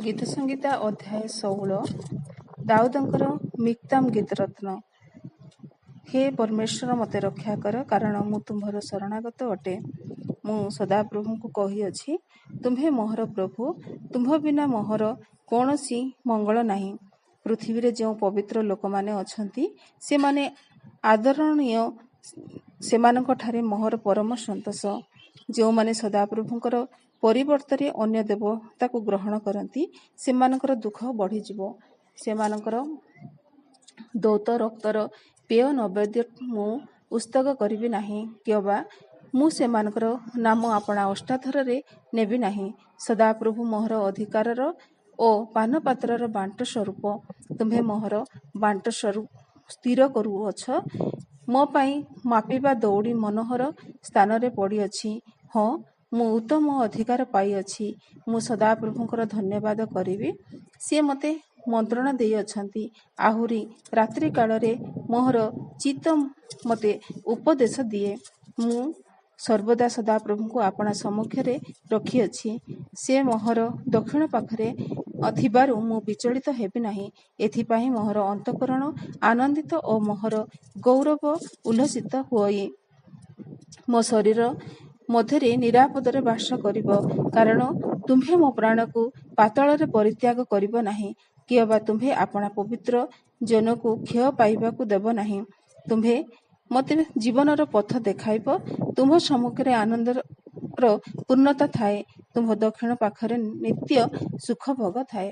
ଗୀତସଂହିତା ଅଧ୍ୟାୟ 16। ଦାଉଦଙ୍କର ମିକ୍ତାମ ଗୀତରତ୍ନ। ହେ ପରମେଶ୍ୱର, ମୋତେ ରକ୍ଷା କର, କାରଣ ମୁଁ ତୁମ୍ଭର ଶରଣାଗତ ଅଟେ। ମୁଁ ସଦାପ୍ରଭୁଙ୍କୁ କହିଅଛି, ତୁମ୍ଭେ ମୋହର ପ୍ରଭୁ, ତୁମ୍ଭ ବିନା ମୋହର କୌଣସି ମଙ୍ଗଳ ନାହିଁ। ପୃଥିବୀରେ ଯେଉଁ ପବିତ୍ର ଲୋକମାନେ ଅଛନ୍ତି, ସେମାନେ ଆଦରଣୀୟ, ସେମାନଙ୍କଠାରେ ମୋହର ପରମ ସନ୍ତୋଷ। ଯେଉଁମାନେ ସଦାପ୍ରଭୁଙ୍କର ପରିବର୍ତ୍ତରେ ଅନ୍ୟ ଦେବତାକୁ ଗ୍ରହଣ କରନ୍ତି, ସେମାନଙ୍କର ଦୁଃଖ ବଢ଼ିଯିବ। ସେମାନଙ୍କର ଦୌତ ରକ୍ତର ପେୟ ନୈବେଦ୍ୟ ମୁଁ ଉତ୍ସର୍ଗ କରିବି ନାହିଁ, କିଅବା ମୁଁ ସେମାନଙ୍କର ନାମ ଆପଣା ଓଷ୍ଠାଧରରେ ନେବି ନାହିଁ। ସଦାପ୍ରଭୁ ମୋହର ଅଧିକାରର ଓ ପାନପାତ୍ରର ବାଣ୍ଟ ସ୍ୱରୂପ। ତୁମ୍ଭେ ମୋହର ବାଣ୍ଟ ସ୍ଥିର କରୁଅଛ। ମୋ ପାଇଁ ମାପିବା ଦଉଡ଼ି ମନୋହର ସ୍ଥାନରେ ପଡ଼ିଅଛି। ହଁ, ମୁଁ ଉତ୍ତମ ଅଧିକାର ପାଇଅଛି। ମୁଁ ସଦାପ୍ରଭୁଙ୍କର ଧନ୍ୟବାଦ କରିବି, ସେ ମୋତେ ମନ୍ତ୍ରଣା ଦେଇଅଛନ୍ତି। ଆହୁରି ରାତ୍ରିକାଳରେ ମୋହର ଚିତ୍ତ ମୋତେ ଉପଦେଶ ଦିଏ। ମୁଁ ସର୍ବଦା ସଦାପ୍ରଭୁଙ୍କୁ ଆପଣା ସମ୍ମୁଖରେ ରଖିଅଛି। ସେ ମୋହର ଦକ୍ଷିଣ ପାଖରେ ଥିବାରୁ ମୁଁ ବିଚଳିତ ହେବି ନାହିଁ। ଏଥିପାଇଁ ମୋହର ଅନ୍ତଃକରଣ ଆନନ୍ଦିତ ଓ ମୋହର ଗୌରବ ଉଲ୍ଲସିତ ହୋଇ ମୋ ଶରୀର ମଧ୍ୟରେ ନିରାପଦରେ ବାସ କରିବ। କାରଣ ତୁମ୍ଭେ ମୋ ପ୍ରାଣକୁ ପାତାଳରେ ପରିତ୍ୟାଗ କରିବ ନାହିଁ, କିଅବା ତୁମ୍ଭେ ଆପଣା ପବିତ୍ର ଜନକୁ କ୍ଷୟ ପାଇବାକୁ ଦେବ ନାହିଁ। ତୁମ୍ଭେ ମୋତେ ଜୀବନର ପଥ ଦେଖାଇବ। ତୁମ୍ଭ ସମ୍ମୁଖରେ ଆନନ୍ଦର ପୂର୍ଣ୍ଣତା ଥାଏ, ତୁମ୍ଭ ଦକ୍ଷିଣ ପାଖରେ ନିତ୍ୟ ସୁଖଭୋଗ ଥାଏ।